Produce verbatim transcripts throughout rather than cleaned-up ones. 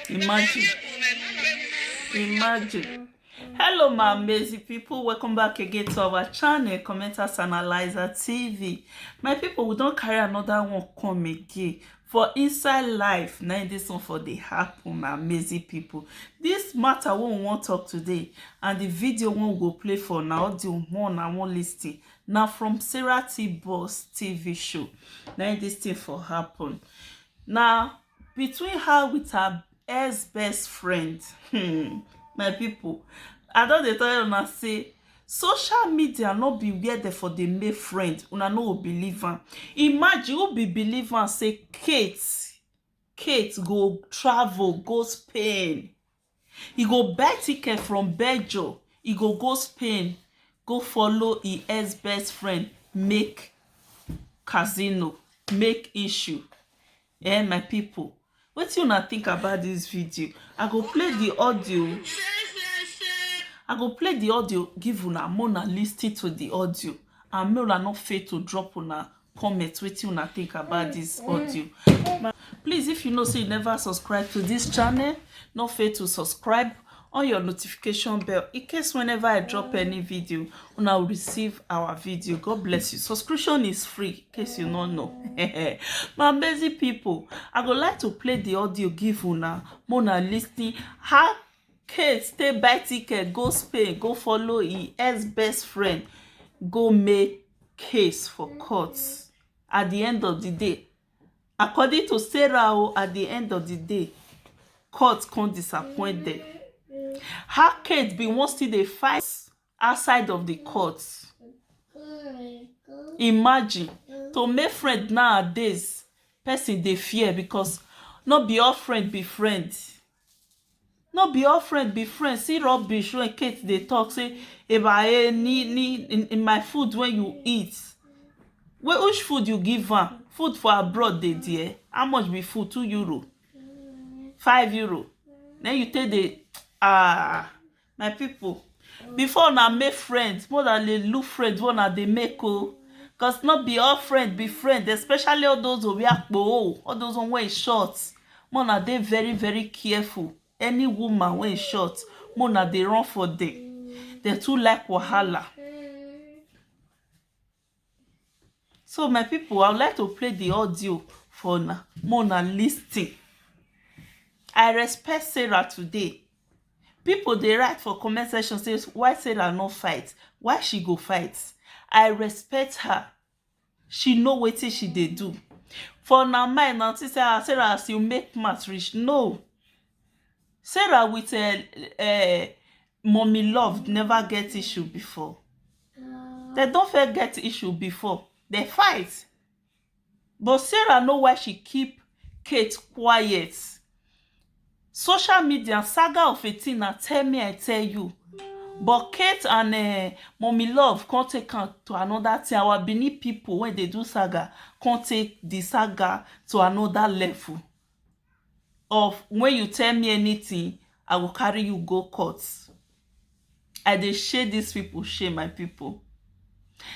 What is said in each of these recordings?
Imagine. Imagine. Hello, my amazing people. Welcome back again to our channel, Commenters Analyzer T V. My people, we don carry another one come again. For inside life, na this one for dey happen, my amazing people. This matter wey we wan talk today and the video wey we go play for na audio one I wan listen. Na from Sarah T Boss T V show. Na this thing for happen. Na between her with her ex best friend. Hmm. My people, I don dey tell una say social media no be where dem for dey make friend. Una no go believe am. Imagine who be believe am say Kate, Kate go travel go Spain. He go buy ticket from Belgium. He go go Spain, go follow his ex best friend make casino, make issue. Eh, my people, wetin una think about this video? I go play the audio. I go play the audio give una, make una listen to the audio, and make una no fail to drop una comment wetin una think about this audio. Please, if you know say you never subscribe to this channel, no fail to subscribe on your notification bell in case whenever I drop any video, una will receive our video. God bless you. Subscription is free, in case you no know. My amazing people, I go like to play the audio give una, make una listen. How Kate take buy ticket go Spain, go follow him ex best friend, go make case for court. At the end of the day, according to Sarah, oh, at the end of the day, court come disappoint them. How Kate bin wan still dey fight outside of the court. Imagine, to make friend nowadays, person dey fear because no be all friend be friend. No be all friend be friend. See rubbish when Kate dey talk say, "Eba, eh, ni, ni, in, in my food when you eat." Well, which food you give am? Food for abroad dey there. How much be food? Two euro, five euro. Then you take the, ah, my people. Before una make friends, more than dey look friends, wey una dey make, oh. Cause no be all friend be friend, especially all those owe akpo, oh, all those one wey short. Make una dey very, very careful. Any woman wey short, make una dey run for them. They too like wahala. So, my people, I would like to play the audio for una, make una listen. I respect Sarah today. People dey write for comment section say, "Why Sarah no fight? Why she go fight?" I respect her. She know wetin she dey do. For una mind now, think say, "Ah, Sarah, as you make mouth reach." No. Sarah with, eh, eh, Mommy Love never get issue before. They don first get issue before. They fight. But Sarah know why she keep Kate quiet. Social media, saga of a thing, na tell me I tell you. But Kate and, eh, Mommy Love come take am to another thing. Our Benin people, when they do saga, come take the saga to another level. Of when you tell me anything, I will carry you go court. I dey share these people, share my people.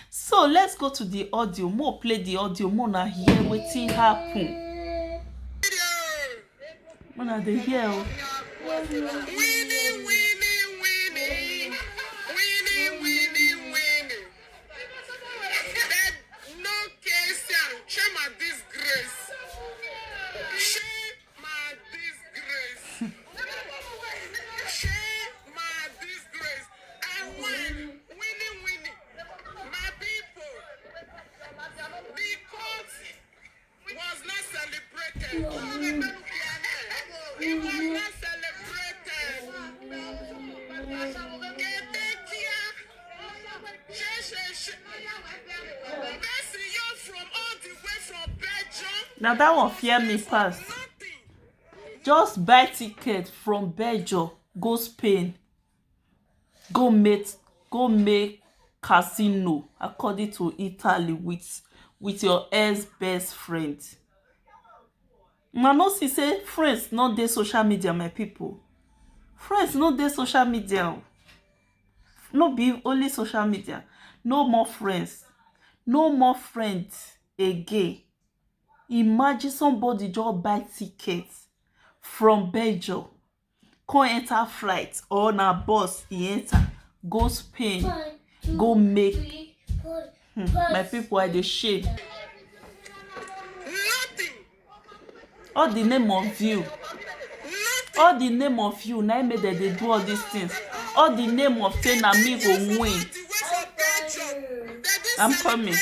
So let's go to the audio. Make we play the audio. Make una hear wetin happen. Make una dey hear o. Winnie, Winnie, Winnie. Winnie, Winnie, Winnie. That no case am. Shame and disgrace. Shame my disgrace. Shame my disgrace. I win. Winnie, Winnie. My people. The court was not celebrated. It was not celebrated. Ketekia. She, she, she. Person you from all the way from Belgium. Na that one fear me pass. Nothing. Just buy ticket from Belgium, go Spain, go make, go make casino, according to Italy, with, with your ex best friend. Una no see say friends no dey social media, my people. Friends no dey social media o. No be only social media. No more friends. No more friends again. Imagine somebody just buy ticket from Belgium, come enter flight or na bus e enter, go Spain, go make. Hmm, my people, I dey shame. All the name of you, all the name of you na im make dem dey do all these things. All the name of say na me go win. I'm coming.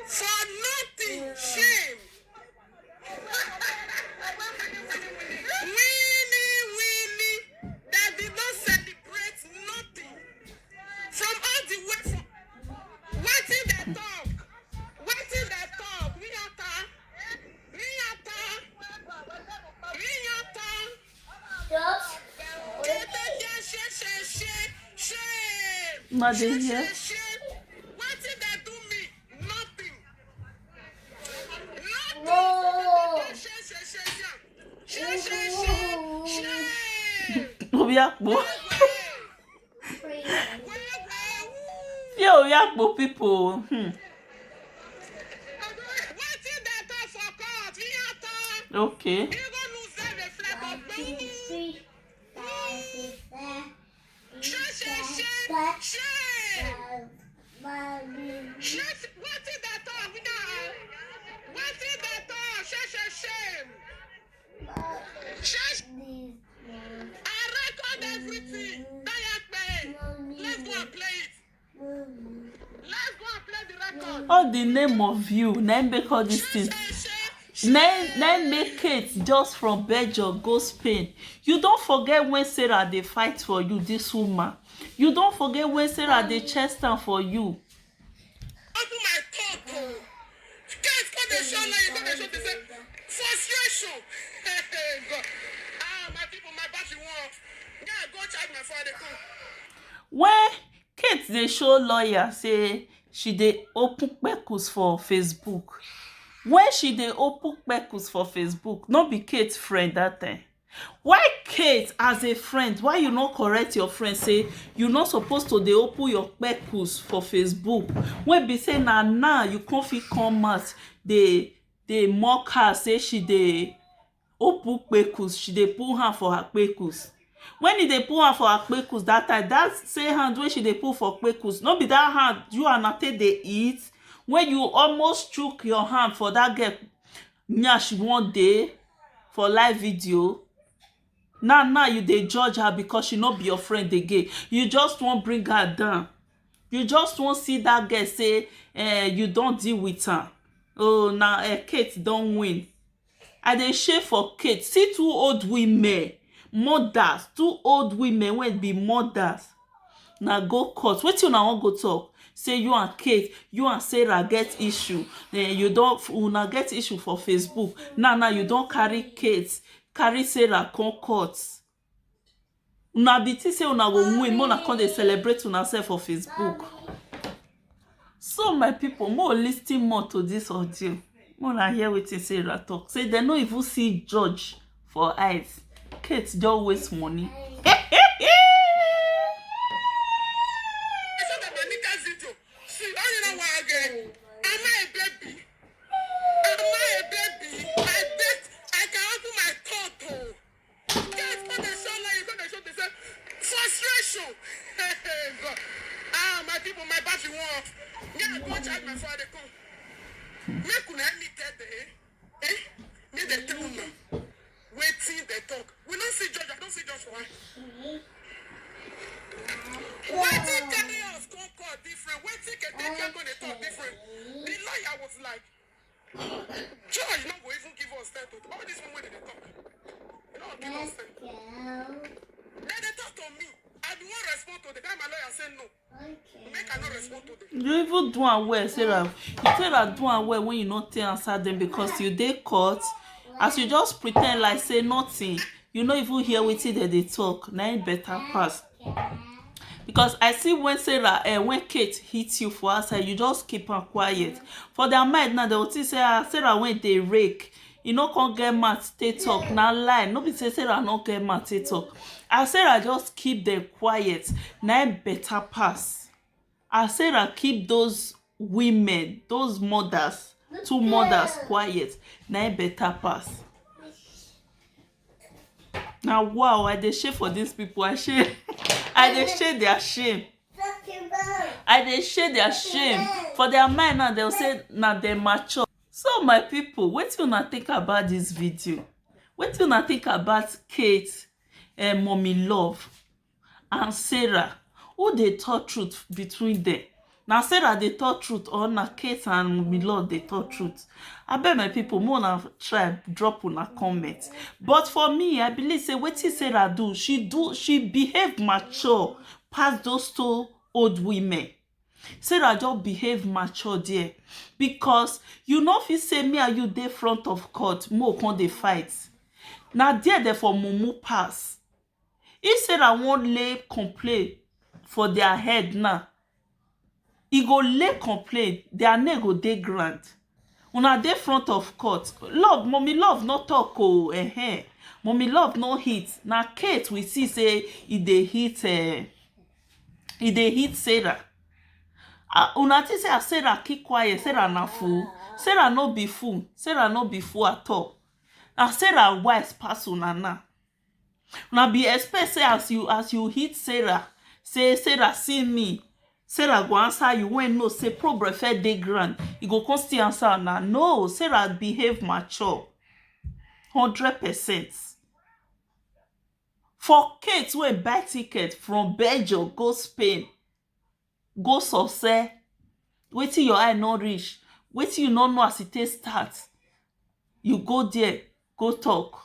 For nothing, shame. Winnie, Winnie, they did not celebrate nothing. From all the way from wetin dem talk, wetin dem talk, Riyata, Riyata, Riyata. Kete je she she she she. Una dey hear? She she. Wetin dem do me? Nothing. Nothing. She she she she. She she she she. Obiakpo. Fear Obiakpo people. Hmm. Wetin dem talk for court? Riyata. Okay. Even lose dem dey fly for gboo. She she she she. She wetin dem talk now? Wetin dem talk? She she she. She she. I record everything. Dayape. Let's go and play it. Let's go and play the record. All the name of you na im make all these things. Na im na im make Kate just from Belgium go Spain. You don forget when Sarah dey fight for you, this woman. You don forget when Sarah dey chest am for you. Open my top o. Kate come dey show line, come dey show me say frustration. God. Ah, my people, my battery wan off. Yeah, go charge my phone, I dey come. When Kate dey show lawyer say she dey open kpekus for Facebook. When she dey open kpekus for Facebook, no be Kate friend that time. Why Kate, as a friend, why you no correct your friend say you no suppose to dey open your kpekus for Facebook? Wey be say na now you come fit come out dey dey mock her say she dey open kpekus, she dey put hand for her kpekus. When e dey put hand for her kpekus that time, that same hand wey she dey put for kpekus, no be that hand you and her take dey eat, when you almost chook your hand for that girl nyash one day for live video. Now now you dey judge her because she no be your friend again. You just wan bring her down. You just wan see that girl say eh, you don deal with am. Oh, na eh, Kate don win. I dey shame for Kate. See two old women, mothers, two old women wey be mothers. Na go court. Wetin una wan go talk? Say you and Kate, you and Sarah get issue. Eh, you don una get issue for Facebook. Now now you don carry Kate, carry Sarah come court. Una be think say una go win, make una come dey celebrate una sef for Facebook. So my people, make una listen more to this audio. Make una hear wetin Sarah talk. Say dem no even see judge for eyes. Kate just waste money. I saw that my nigga video. See, all you know why again? Am I a baby? Am I a baby? I bet I can open my thought o. Yes, come dey show line, come dey show me say frustration. God. Ah, my people, my battery wan off. Yeah, go charge my phone, I dey come. Make una help me tell them, eh? Eh? Make dem tell una wetin dem talk. We no see judge, I don see judge for eye. Wetin carry us come court different? Wetin Kete come dey talk different? The lawyer was like, judge no go even give us time to all this one wey dem dey talk. E no give us time. Dem dey talk to me. I bin wan respond to the guy, my lawyer say no. Make I no respond to them. You even do am well, Sarah. You Sarah do am well when you no take answer them because you dey court. As you just pretend like say nothing, you no even hear wetin dem dey talk. Na im better pass. Because I see when Sarah, eh, when Kate hit you for outside, you just keep am quiet. For their mind now, they will think say, ah, Sarah wey dey rake, e no come get mouth take talk. Na lie. No be say Sarah no get mouth take talk. As Sarah just keep them quiet, na im better pass. As Sarah keep those women, those mothers, two mothers quiet, na im better pass. Na wow, I dey shame for these people. I shame. I dey shame their shame. I dey shame their shame. For their mind now, they'll say na dem mature. So my people, wetin una think about this video? Wetin una think about Kate, eh, Mommy Love and Sarah? Who dey talk truth between them? Na Sarah dey talk truth, or na Kate and Mommy Love dey talk truth? Abeg, my people, make una try drop una comment. But for me, I believe say wetin Sarah do, she do, she behave mature pass those two old women. Sarah just behave mature there, because you no fit say me and you dey front of court, mo come dey fight. Na there dem for mumu pass. If Sarah wan lay complain for their head now, e go lay complain, their name go dey ground. Una dey front of court. Love, Mommy Love no talk o, eh. Mommy Love no hit. Na Kate we see say e dey hit, eh, e dey hit Sarah. Ah, una think say as Sarah keep quiet, Sarah na fool? Sarah no be fool. Sarah no be fool at all. Na Sarah wise pass una now. Una be expect say as you, as you hit Sarah, say Sarah see me, Sarah go answer you, when know say problem fit dey ground, e go come still answer una. No, Sarah behave mature, hundred percent. For Kate wey buy ticket from Belgium go Spain, go Success, wetin your eye no reach, wetin you no know as e take start, you go there, go talk.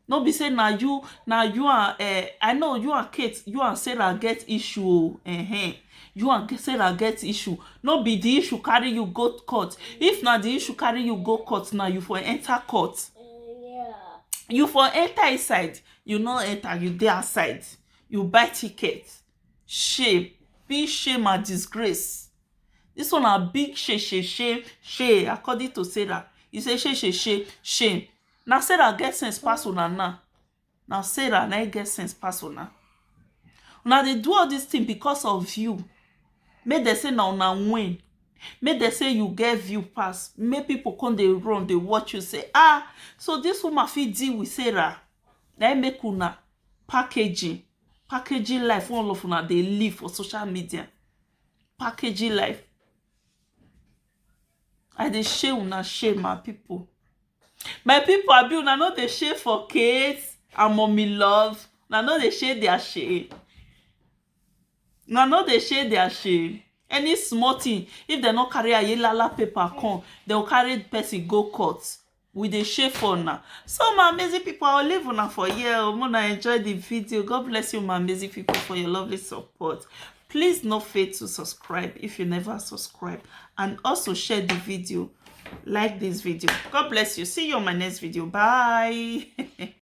No be say na you, na you and, eh, I know you and Kate, you and Sarah get issue o, eh. You and Sarah get issue. No be the issue carry you go court. If na the issue carry you go court, now you for enter court. You for enter inside. You no enter, you dey outside. You buy ticket. Shame. Big shame and disgrace. This one na big shame, shame, shame, shame. According to Sarah, you say shame, shame, shame, shame. Na Sarah get sense pass una now. Na Sarah na im get sense pass una. Una dey do all this thing because of you. Make dem say na una win. Make dem say you get view pass. Make people come dey run, dey watch you, say, "Ah, so this woman fit deal with Sarah." Na im make una packaging, packaging life wey all of una dey live for social media. Packaging life. I dey shame una shame, my people. My people, abi una no dey shame for Kate and Mommy Love? Una no dey shame their shame? Una no dey shame their shame? Any small thing, if dem no carry ayelala paper come, dem go carry person go court. We dey shame for una. So, my amazing people, I will leave una for here o. Make una enjoy the video. God bless you, my amazing people, for your lovely support. Please no fail to subscribe if you never subscribe, and also share the video, like this video. God bless you. See you on my next video. Bye.